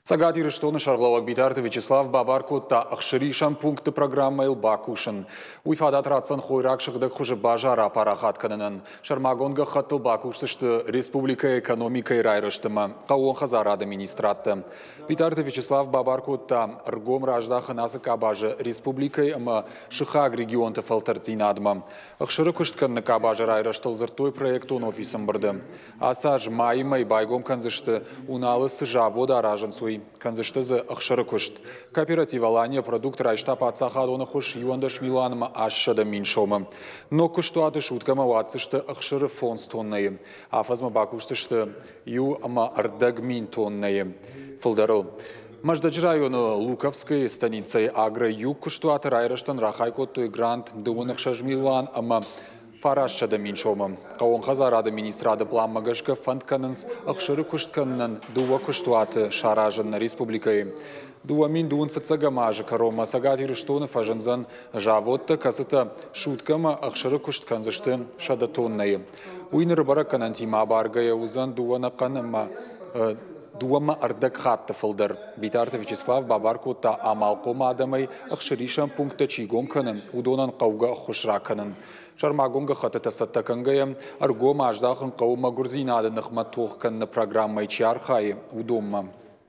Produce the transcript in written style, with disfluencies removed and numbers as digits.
Цӕгат Ирыстоны сӕргълӕууӕг Битарты Вячеслав бабар кодта ӕхсырисӕн пункты программӕйыл бакусын. Уый фадат ратдзӕн хойраг сыгъдӕг хуызы базар апарахат кӕнынӕн. Сӕрмагонд гӕххӕттыл бакусдзысты республикӕйы экономикӕйы райрӕзт ӕмӕ хъӕууон хӕдзарады министрадтӕ. Битарты Вячеслав бабар кодта ӕргом раздахын ацы къабазы республикӕйы ӕмӕ сыхаг регионты фӕлтӕрддзинадмӕ. Ӕхсыры куыст кӕныны къабазы райрӕзтыл дзырдтой проектон офисы ӕмбырды. Ацы аз майы мӕй байгом кӕндзысты, Уналы цы завод аразынц, уый. Кӕндзысты дзы ӕхсыры куыст. Кооператив «Алания» продукт райста паддзахадон ӕххуыс 11 милуанмӕ 800 мин сомы. Ног куыстуаты суткӕмӕ уадздзысты ӕхсыры фондз тоннӕйы. Афӕдзмӕ бакусдзысты иу ӕмӕ ӕрдӕг мин тоннӕйы фылдӕрыл. Мӕздӕджы районы Луковскойы станицӕйы «Агро-Юг» куыстуаты райрӕзтӕн рахай кодтой грант 26 милуан ӕмӕ 900 мин сомы. Хъӕууон хӕдзарады министрады пъланмӕ гӕсгӕ фӕнд кӕнынц ӕхсыры куыст кӕнынӕн дыууӕ куыстуаты саразын нӕ республикӕйы. 2000 фыццӕгӕм азы кӕронмӕ Цӕгат Ирыстоны фӕзындзӕн заводтӕ, кӕцытӕ суткӕмӕ ӕхсыры куыст кӕндзысты 100 тоннӕйы. Уый ныры бӕрӕггӕнӕнтимӕ абаргӕйӕ уыдзӕн дыууӕ ӕнӕхъӕн ӕмӕ дыууӕмӕ ӕрдӕг хатты фылдӕр. Битарты Вячеслав бабар кодта амалхъом адӕмӕй ӕхсырисӕн пункттӕ чи гом кӕны, уыдонӕн хъӕугӕ ӕххуыс ракӕнын. Сӕрмагонд гӕххӕттытӕ цӕттӕ кӕнгӕйӕ, ӕргом аздахын хъӕуы мӕгуырдзинады ныхмӕ тох кӕныны программӕйы чи архайы, уыдонмӕ.